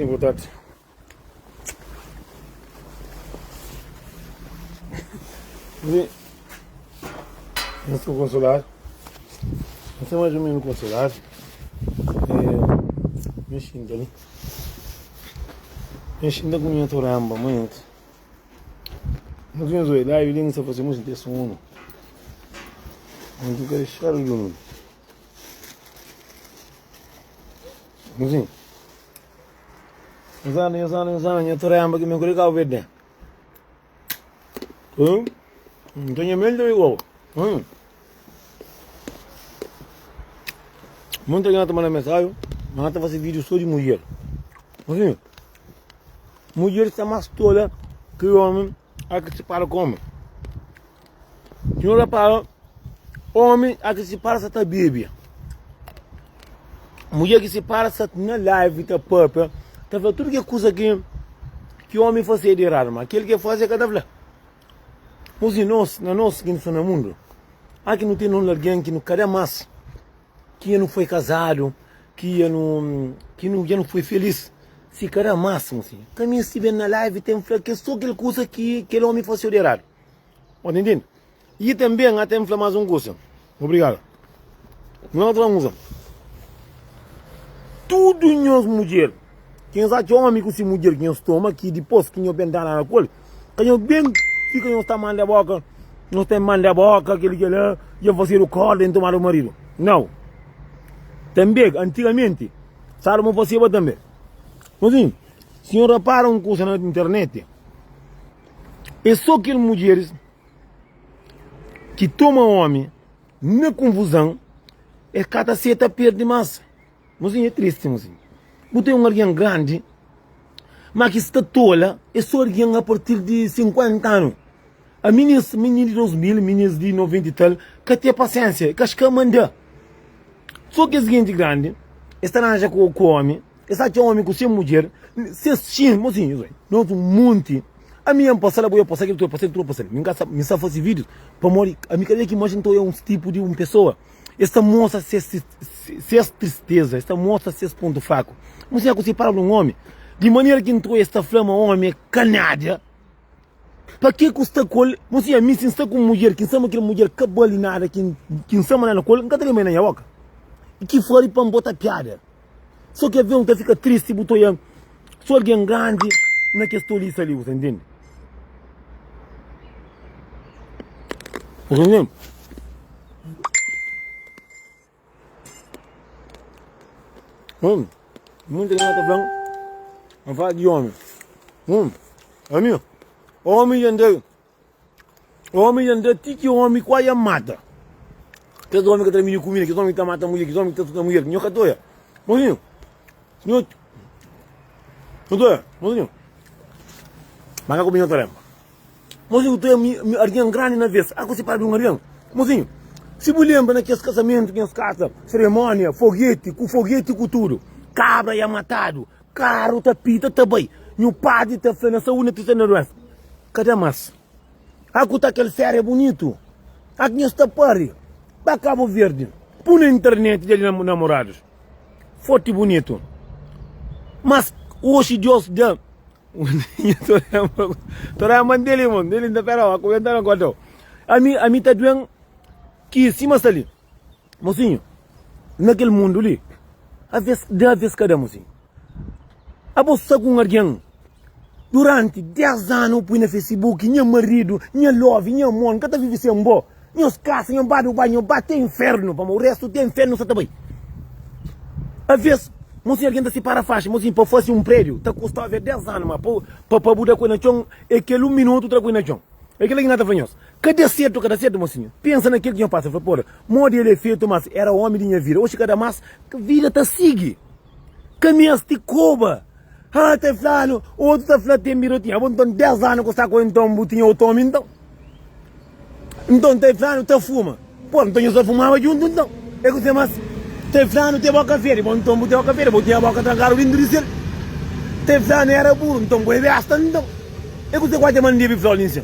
Sim, boa tarde. Não estou consolado. Não estou mais ou menos consolado. É, me sinto ali. Me sinto com minha toramba muito. Não tinha zoe lá, eu nem sei fazer muito desse um. Não quero deixar o mundo. Sim. Nhos anda, nhos anda, nhos anda, nha toramba ki mi kre Cabo Verde. Hum? Nton nha mel ta igual. Hum? Muita gente manda mensagem, mas ta fazer vídeo só de mulher. Assim, mulher está mais tola que homem a que se para com homem. Senhor repara, homem a que se para sa ta bebe. Mulher que se para sa na live ta papia, ta fla tudo que é coisa que que homem faz de errado, mas aquele que faz é cada fla. Mas e nós, na nós que não na mundo, há que não tem um alguém que não cada mais que não foi casado, que não que não já não foi feliz. Se cada máximo assim. Caminho se vem na live tem fla que só aquele coisa que aquele homem faz de errado. Pode entender? E também até me falar mais um coisa. Obrigado. Não outra coisa. Tudo nós mulher. Quem sabe homem com se mulher que nós toma que depois que nós bem dar na col, que nós bem fica nós tá manda boca, nós tem manda boca aquele que lá, e fazer o corda em tomar o marido. Não. Também, antigamente, Salomão fazia também. Mas assim, se senhor repara um coisa na internet, É só kel mudjeris ki toma omi na konfuzan es ka ta seta perde mas. Mozinhu é tristi mozinhu. Bu ten un algen grandi ma ki sta tola é só algen a partir di 50 anu. A minis, minis di 2000, minis di 90 i tal ka ten pasiensia, ka ska manda. Só kes genti grandi es ta ranja ku omi. Es atxa omi ku se mudjer, ses xin, mosinhus, oi, nos un monti. Ami N pasa la, bo ya pasa kel, tu ya pasa kel, tu ya pasa li. Mi N ka sa, mi sa fasi vídius pamodi ami kada ki manxi N ta oia uns tipu di un pesoa, es ta mostra ses ses tristeza, es ta mostra ses pontu fraku. Mosinha ku se palavra un omi, di manera ki N ta oia es ta fla ma omi é ka nada. Pa ke ku sta ku el? Mosinha, ami si N sta ku un mudjer ki N sa ma kel mudjer ka bali nada, ki N sa ma nada ku el, N ka ta leba el na nha boka. Ki fari pa N bota piada. So ki avion ta fika tristi bu ta oia so algen grandi na kes tolisa li, bu ta ntende? Bu ta ntende? Hum, muita gente ta flan, N fala di omi. Hum, ami, omi dja nda Omi dja nda ti ki omi kuai ya mata. Kes omi ka ta midi kumida, kes omi ki ta mata mulher, kes omi ki ta suta mulher, nho ka ta oia. Mozinho, nho, nho ta oia, mozinho. Mas ka kume nho ta lembra. Mozinho, tu é algen grandi na vez. Ah, ku si pai di un algen. Mozinho, si bu lembra na kes kasamentu ki nhos kasa, seremonia, fogueti, ku fogueti ku tudu, kabra ya matadu, karu ta pita ta bai, nhu padri ta fla na saúdi, na tristeza, na duensa. Ka da mas. A ku ta kel feria bunitu. A ki nhos ta pari pa Cabo Verde. Pu na internet dia di namorados. Forti bunitu. Mas oxi Dios da. Torema dele mon, dele nta pera, a comenta na conta. Ami ami ta duen ki sima sta li. Mocinho, na kel mundu li, aves da aves ka da mocinho. Abo sta ku un algen Duranti 10 anu bu pui na Facebook, nha maridu, nha love, nha amor, N ka ta vive sen bo. Nhos kasa, nhos ba Dubai, nhos ba te infernu, pamodi o restu te infernu sa ta bai. Aves, mosinhu algen ta sipara faxi, mosinhu pa fasi un prediu ta kusta ave 10 anu, ma pa pa bu da ku el na txon e kel un minutu tra ku el na txon. E kila ki N ta fla nhos, ka da sertu, ka da sertu, mosinhu. Pensa na kel ki nhos pasa, fla, pora, modi el e fetu, mas era omi di nha vida, oxi ka da mas, vida ta sigi. Ka mesti koba. Ah, ta flanu, otu ta fla ten birotinha. Abo nton 10 anu ku sta ku enton bu tinha otu omi nton? Nton ta flanu ta fuma. Pô, nton nhos ta fumaba djuntu nton? É ku se mas ta flanu te boka fedi. Bo nton bu te boka fedi, bu tinha boka trankadu dintu di sel. Ta flanu era buru, nton bu é besta nton? É ku se ku atxa ma N debi flau li nsin?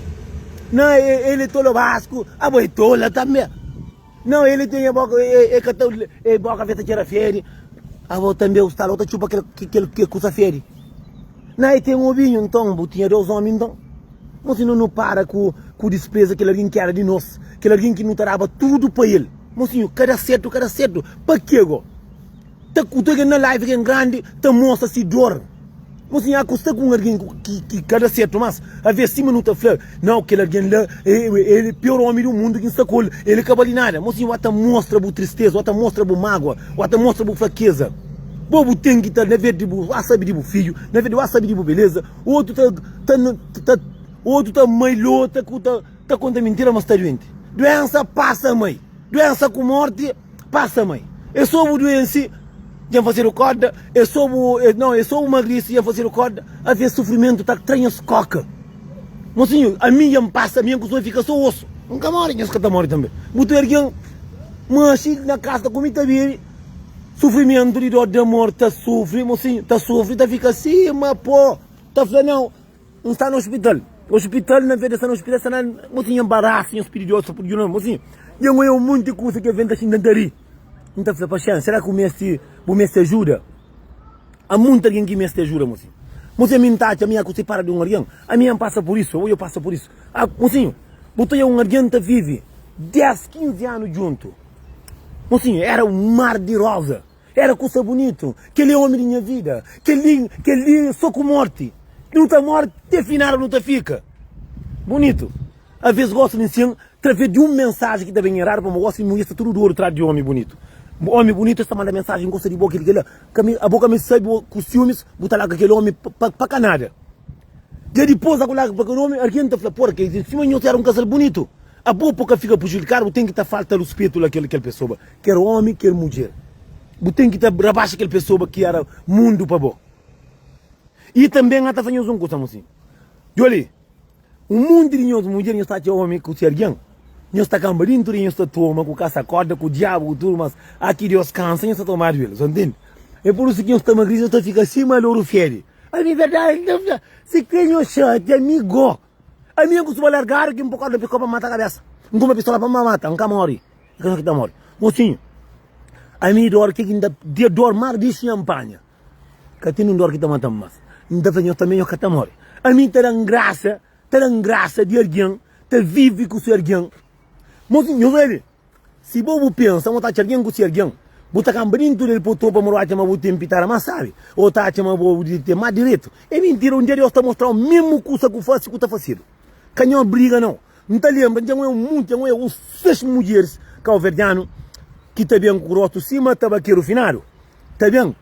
Na, el é tolobasku, abo é tola tanbe. Não, ele tem a boca, e, e, e, e boca vê ta txera fede. Abo também o sta lá, ta chupa aquele, aquele, aquele kusa fede. Na e ten obinhu nton bu tinha dos omi nton? Mosi no nu para ku ku dispreza kel algin ki era di nos, kel algin ki nu ta daba tudu pa el. Mosinhu ka da sertu ka da sertu pa ke go? Ta ku ta na live gen grandi ta mostra si dor. Mosinhu a ku sta ku un algin ki ki ka da sertu mas aves sima nu ta fla nau kel algin la el e pior omi di mundu ki N sta ku el el ka bali nada. Mosinhu wa ta mostra bu tristeza wa ta mostra bu magua wa ta mostra bu frakeza. Bo bu ten ki ta na vez di bu ba sabi di bu fidju na vez di ba sabi di bu beleza otu ta ta ta otu ta mai lota ku ta ta konta mintira ma sta duenti. Duensa pasa mai duensa ku morti. Pasa mai. É só bu duense dja N fazedu korda, é só bu, não, é só bu magrisi dja N fazedu korda, avê sufrimentu ta tra nhos koka. Mosinhu, ami dja N pasa, ami N kustuma fika só osu. N ka móre, nhos ka ta móre tanbê. Bu ta ergen manxi na kasa ta kume ta bebe, sufrimentu di dor di amor ta sufri, mosinhu, ta sufri, ta fika sima pó, ta fla nau. N sta na ospital. Ospital, na vez de sta na ospital, sta na. Mosinha nbarasa, nhos pidi Deus pa djuda-m. Mosinha, dja N oia un monti kusa ki aventa xinta N ta ri. N ta fla, Paxénsa, sera ki bu meste, bu meste ajuda? A monti algen ki meste ajuda, mosinhu. Mosinha, mi N ta atxa mi ku sipara di un algen. Ami N pasa pur isu, abo dja pasa pur isu. A, mosinhu, bu ta oia un algen ta vive 10, 15 anu djuntu. Mosinhu, era un mar di roza. Era kusa bunitu. Kel-li é ómi di nha vida. Kel-li, kel-li sô ku mórti. Nu ta móre te final nu ta fika. Bunitu. Aves gosta di nsin traves di un mensaji ki ta ben eradu pamodi gosi mudjer sta tudu dodu tras di ómi bunitu. Ómi bunitu es ta manda mensaji N gosta di bo kel-li kel-la. Ka mi, abo ka mi sabe bo ku siumis bu ta larga kel ómi pa pa ka nada. Dja dipôs a ku larga pa kel ómi algen ta fla pora kel sima nhos éra un kazal bunitu. Abo pa ka fika prejudikadu bu ten ki ta falta ruspetu la kel kel pesoa. Ker omi, ker mudjer. Bu ten ki ta rabaxa kel pesoa ki era mundu pa bo. I tanbe N ta fla nhos un kusa, mosinhu. Djoli, un monti di nhos mudjer, nhos ta atxa omi ku se algen, nhos ta kanba dintu di nhos ta toma ku kasa korda, ku diabu, ku tudu, mas aki Deus kansa, nhos ta tomadu el. Nhos ntende? É pur isu ki nhos ta magrisi, nhos ta fika sima loru fedi. Ami verdadi, N ta fla, si kre nhos xatia mi go. Ami N kustuma largadu ki N pô korda pa mata kabesa. N kunpra pistola pa N mata, N ka mori. Ka ki ta mori. Mosinhu, ami dor ke ki N ta di dor mar di xinha N panha. Ka ten un dor ki ta mata-m mas. N ta fla nhos tanbe nhos ka ta mori. Ami ta da-m grasa, ta da-m grasa di algen ta vive ku se algen. Mosinhu, nhos obi, si bo bu pensa ma bu ta atxa algen ku se algen, bu ta kanba dintu del pa bu topa ma bu atxa ma bu ten pitara mas sabi, o ta atxa ma bo ten mas direitu. É mintira, un dia Deus ta mostra-u mesmu kusa ku fasi ku ta fasidu. Ka nhos briga nau. N ta lenbra, N dja nhoia un munti, dja nhoia uns 6 mudjeris kauverdianu ki ta ben ku rostu sima tabakeru finadu, ta ben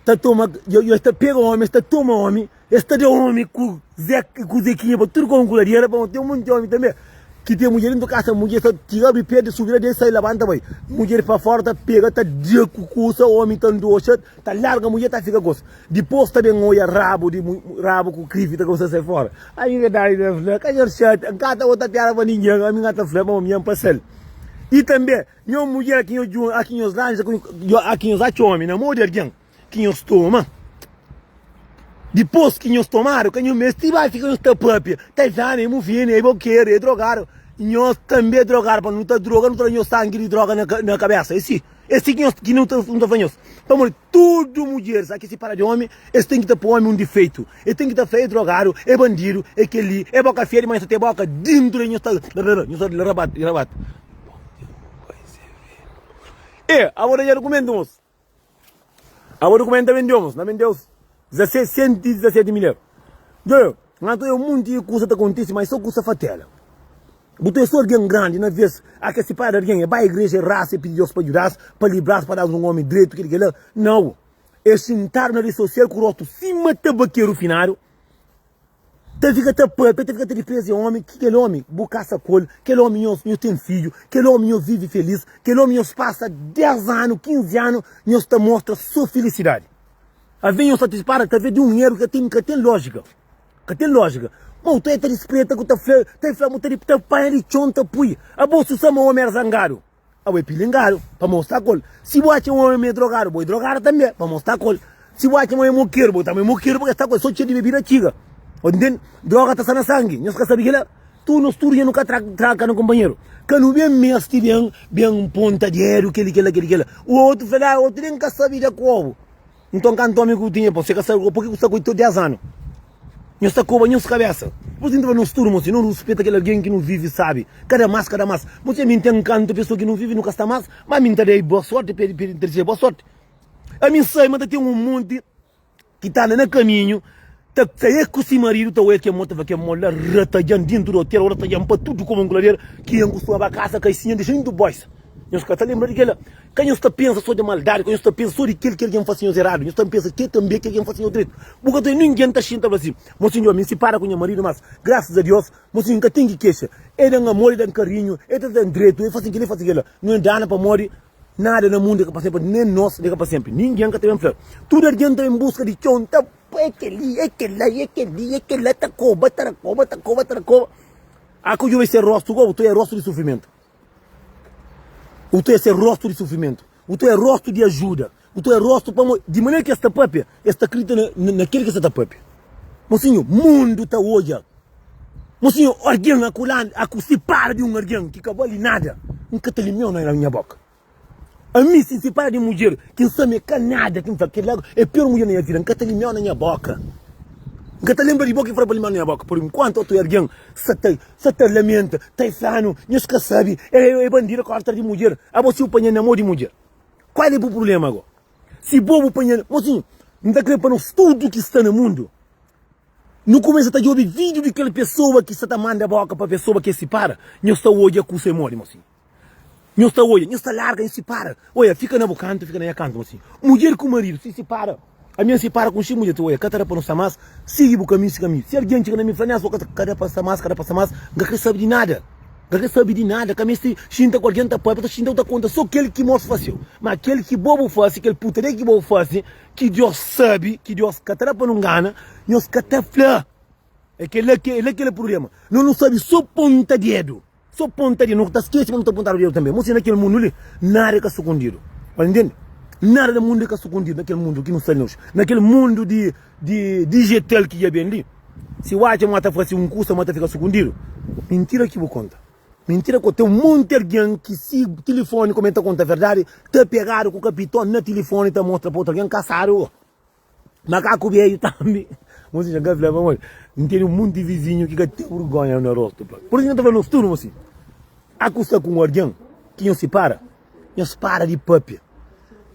ta toma, es ta pega omi, es ta toma omi, es ta da omi ku ze ku zekinha pa tudu komu ku ladera, pamodi ten munti omi tanbe ki ten mudjer dentu kasa, mudjer ta txiga abri pé, subi la sai labanta bai, mudjer pa fora ta pega ta da ku kusa, omi ta ndoxa, ta larga mudjer ta fika gosi. Dipôs ta ben oia rabu di rabu ku krifi ta kumsa sai fora. Ami verdadi ta fla, ka nhos xatia, N ka ta bota piada pa ningen, ami N ka ta fla pamodi mi N pasa-l. I tanbe, nho mudjer ki nhos djunta, ki nhos ranja, ki nhos atxa omi na mô di algen ki nhos toma, dipôs ki nhos tomadu, ka nhos meste bai fika nhos ta papia, ta fla, Ami é mufinu, é bokeru, é drogadu. Nhos tanbe é drogadu, pamodi nu ta droga, nu ta da nhos sangi di droga na kabesa. É si. É si ki nhos, ki nu ta, nu ta fla nhos. Pamodi tudu mudjeris aki si para di omi, es ten ki ta poi omi un difeitu. Es ten ki ta fla é drogadu, é bandidu, é kel-li, é boka fedi, ma nhos ta ten boka dintu di nhos ta, nhos ta rabata, rabata. E, abo da nha dukumentu, mos. Abo dukumentu ta bendeu, mos. Na bendeu 17, 117 mil euro. Djo, nta oia un monti di kusa ta kontisi, ma é so kusa fatela. Bu ta é so algen grandi na vez a ke sipara di algen e bai igreja e rasa e pidi Deus pa djudas pa libras pa das un omi dretu kili kila nau e sintadu na redi sosial ku rostu sima tabakeru finadu ta fika ta papia ta fika ta dipreza e omi ki kel omi bu kasa ku el kel omi nhos nhos ten fidju kel omi nhos vivi felis kel omi nhos pasa 10 anu 15 anu nhos ta mostra so filisidadi aves nhos ta dispara ta ve di un eru ka ten ka ten lojika. Ka ten lójika. Mau ta ta dispreta ku ta fla, ta fla mu ta di ta panha di txon ta pui. Abo su sa ma omi era zangadu. Abo é pilingadu pa mo sta kol. Si bu atxa un omi é drogadu, bo é drogadu tanbe pa mo sta kol. Si bu atxa ma é mokeru, bo tanbe é mokeru pabia sta kol. So txeu di bebida txiga. Bo ntende? Droga ta sta na sangi. Nhos ka sabi kila? Tudu nos tudu dja nu ka tra traka na kunpanheru. Ka nu ben mesti ben ben ponta dedu keli kela keli kela. Otu fla, otu nen ka sabi da ku obu. Nton kantu omi ku tinha, bo se ka sabe purki ku sta ku el 10 anu. Nhos ta koba nhos kabesa. Pur isu, N ta fla nos tudu, mosi, no ruspeta kel algen ki nu vive sabi, kada mas, kada mas. Mosi, ami N ten kantu pesoa ki nu vive, nu ka sta mas, ma ami N ta da-i boa sorti, pa el ta dise boa sorti. Ami N sabe ma ta ten un monti ki ta anda na kaminhu, ta sai el ku si maridu, ta oia kel mo, ta fla, Kel mo la ratadja-m dintu di otel, o ratadja-m pa tudu komu un kladera, ki N kustuma ba kasa, kaisinha, N dexa-m dintu boisa. Nhos ka ta lenbra di kel-la? Ka nhos ta pensa sô di maldadi, ka nhos ta pensa sô di kel ki algen fase nhos eradu, nhos ta pensa ke tanbê ki algen fase nhos dretu. Bu ka ta obi ningen ta xinta fla si, Mosinhu, ami N sipara ku nha maridu, mas grasas a Deus, mosinhu, N ka ten ki kexa. El da-m amor, el da-m karinhu, el ta da-m dretu, el fase kel-li, el fase kel-la. Nu é dana pamodi nada na mundu é ka pa senpri, nen nos é ka pa senpri. Ningen ka ta ben fla. Tudu algen ta ben buska di txon, ta, É kel-li, é kel-la, é kel-li, é kel-la, ta koba, ta rakoba, ta koba, ta rakoba. A ku djobe se rostu gobu, tu é rostu di sufrimentu. U tu é se rostu di sufrimentu. U tu é rostu di ajuda. U tu é rostu pamo di manera ki es ta papia, es ta kridita na, na, na kel ki es ta papia. Mosinhu, mundu ta odja. Mosinhu, algen aku la, aku sipara di un algen ki ka bali nada, N ka ta limia-u na nha boka. Ami, si N sipara di mudjer ki N sabe ma é ka nada, ki N fla kel-la é pior mudjer na nha vida, N ka ta limia-u na nha boka. N ka ta lenbra di bo ki fla pa limia-u na nha boka. Por inkuantu, otu algen sta ta Sa ta lamenta, ta e flanu, nhos ka sabi, el e bandida kontra di mudjer, abo si bu panha na mo di mudjer, kual e bu prublema ago? Si bo bu panha, mosinhu, N ta kre pa nos tudu ki sta na mundu, nu kumesa ta djobi vidiu di kel pesoa ki sta ta manda boka pa pesoa ki e sipara, nhos ta odja kusa e modi, mosinhu. Nhos ta odja, nhos ta larga, nhos sipara. Oia, fika na bu kantu, fika na nha kantu. Mosinhu, mudjer ku maridu si sipara, ami N sipara ku si mudjer, ta oia, ka ta da pa nu sta mas, sigi bu kaminhu, si kaminhu. Si algen txiga na mi fla, Nelson, ka ta, ka da pa sta mas, ka da pa sta mas, N ka kre sabe di nada. N ka kre sabe di nada, ka meste xinta ku algen ta papia, ta xinta bu ta konta so kel ki mos fase-u. Ma kel ki bo bu fase, kel putaria ki bo bu fase, ki Dios sabe, ki Dios ka ta da pa nu ngana, nhos ka ta fla. É kel-la ki, é la kel prubléma. Nos nu sabe so ponta dedu. So ponta dedu. Nu ta skese ma nu ta pontadu dedu tanbe. Mosi na kel mundu li, nada é ka sukundidu. Pa ntende? Nada na mundu é ka sukundidu na kel mundu ki nu sta li oji. Na kel mundu di di dijetal ki dja ben li, si bu atxa ma ta fase un kusa ma ta fika sukundidu, mintira ki bu konta. Mintira ku ten un monti algen ki si tilifoni kumenta ta konta verdadi, ta pegadu ku kapiton na tilifoni ta mostra pa otu algen kasadu. Makaku bedju tambi. Mosi dja ka fla pamodi N tene un monti vizinhu ki ka ten burgonha na rostu. Pur isu N ta fla nos tudu mosi, a ku sta ku un algen ki nhos sipara, nhos para di papia.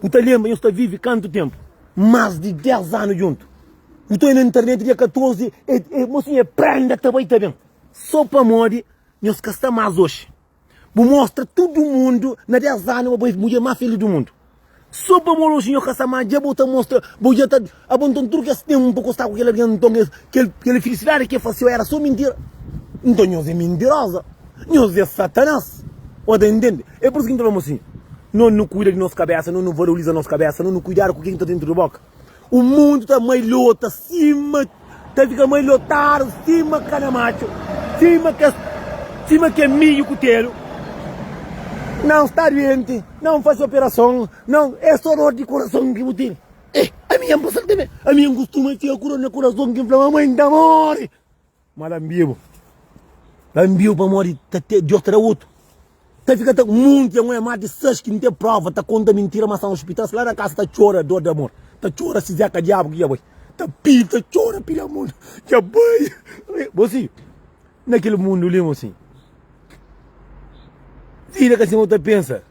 Bu ta lenbra nhos ta vive kantu tenpu? Mas di 10 anu djuntu. Bu ta oi na internet dia 14 e, e, mosi e prenda ta bai ta ben. So pamodi nhos ka sta mas oxi. Bu mostra tudu mundu na 10 anu ma bo é mudjer más felis du mundu. Sô pamodi oxi nho ka sta má dja bo ta mostra bo dja ta abo nton tudu kes tenpu ku sta ku kel algen nton es kel kel filisidadi ki e fasiu era sô mintira. Nton nhos é mintiroza, nhos é satanás. Bo ta intende? É pur isu ki N ta fla mosinhu, nos nu kuida di nos kabesa, nos nu valoriza nos kabesa, nos nu kuidadu ku ken ki ta dentru di boka. O mundu ta mailota sima ta fika mailotadu sima kana matxu, sima kes sima ke midju kutelu. Não sta duenti, não fasi operason, não é só dor di kurason ki bu tene. Eh, ami nha pasa tanbe, ami N kustuma fika ku dor na kurason ki N fla mamai N ta mori. Ma la nbibu, la nbibu pamodi ta te, Dios ta da otu. Ta fika ta munti un é más di sais ki N ten prova ta konta mintira ma sta na ospital, sta la na kasa ta txora dor di amor, ta txora si Zeka diabu ki dja bai, ta pidi ta txora pidi amor dja bai. Bo si, na kel mundu li mo si, vida ka sima bu ta pensa.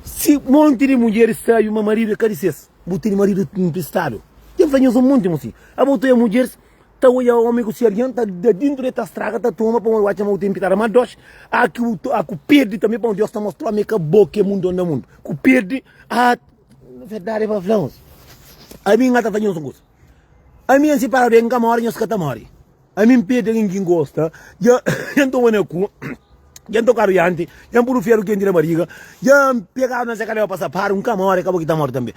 Si monti di mudjeris sabi ma maridu é ka di ses, bu tene maridu npristadu. Ten fla nhos un monti mosi. Abo ta oia mudjeris ta oia omi ku si algen ta da dintu de ta straga ta toma pamodi bu atxa ma bu ten pitada ma doxi a ki bu a ku perdi tanbe pamodi Deus ta mostra ma é ka bo ki é mundu na mundu ku perdi a verdadi pa fla mosi. Ami N ka ta fla nhos un kusa. Ami N siparadu di N ka mori nhos ka ta mori. Ami N perde algen ki N gosta, dja N toma na ku, dja N tokadu dianti, dja N pudu feru kenti na bariga, dja N pegadu na se kaleba pa sapadu, N ka more, ka bo ki ta more tanbe.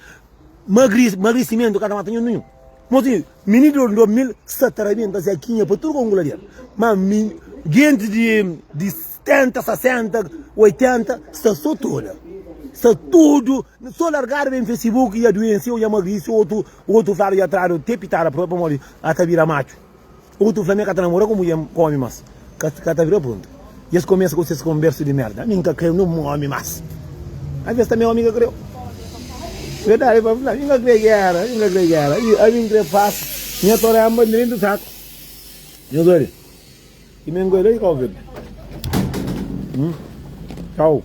Magri, magrisimentu ka ta mata nho ninhun. Mosinhu, mininu di 2000 sta ta rabenta Zequinha pa tudu kongu ladera. Ma mi, gentis di, di 70, 60, 80 sta so tola. Sta tudu, so largadu ben Facebook dja duense ou dja magrisi, otu, otu fladu dja tradu te pitada pamodi a ta bira matxu. Otu fla mi ka ta namora ku mudjer ku omi mas ka ka ta bira prontu. I es kumesa ku ses konbersu di merda. Ami N ka kreu nen omi mas. Alves tanbe omi ka kreu. Verdadi pa fla, mi ka kre gera, mi ka kre gera. Ami N kre pas, nha toremba dentu saku. Nhos odja. I mi N gosta di Kau Verdi. Txau.